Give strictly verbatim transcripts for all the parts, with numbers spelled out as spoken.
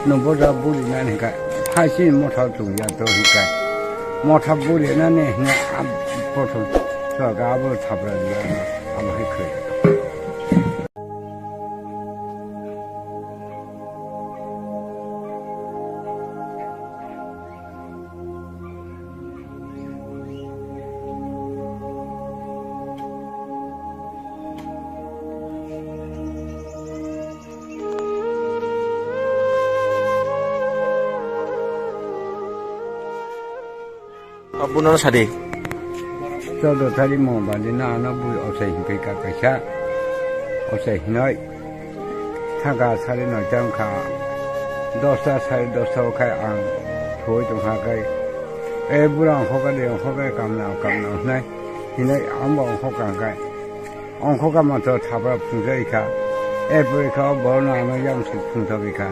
No boja buri nani hinkha, phaisi motha chungya to hinkha. Motha buri nani hinkha, ab-, pothom, to ga abo thapra diya, abo hai khoi. Abono sadi. Chaudo tari mo badi na ano bui ochai hinpai ka kaisa. Ochai hinoi. Thangka sari noita wngkha. Dosta sari dosta o khai ang thoi tongkha kai. E bura ongkho ka de ongkho kai kamna kamna hnai. Hinoi amba ongkho kang kai. Ongkho kama to thapra phungjak kha. Erpore kha o borokno ano yang suk phungjagwi kha.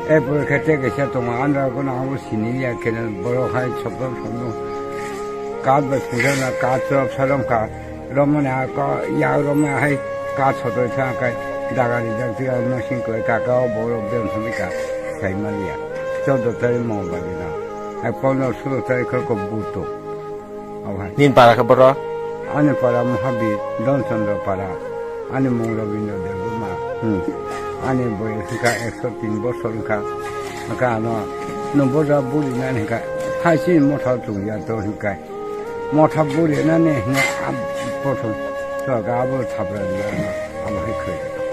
Erpore khe tei kaisa tongo, andra kono abo sini ya khe borok hai sokdong sokdong. Kath bai phungjak na kath chwrap sa romkha. Romani a ko ya romani hai kath sotoi tha kai daga rijak twi ang nosing koi kaka o borok beng sami kha. Sai maliya. Chaudo tarik Mongolbar dino. Hai pondro sulo tarik khe ko buto. Abo hai. Nini para khe boro? Ani para Mahabir, Don Chandra para. Ani mung Rabindra Debbarma. Hmm. Ani boyos wngkha ekso tin bosor wngkha. Wngkha ano, no boja buri nani hinkha, phaisi motha chungya to hinkha. Motha buri nani hinkha, ab-, pothom, to ga abo thapra diya, abo hai khoi.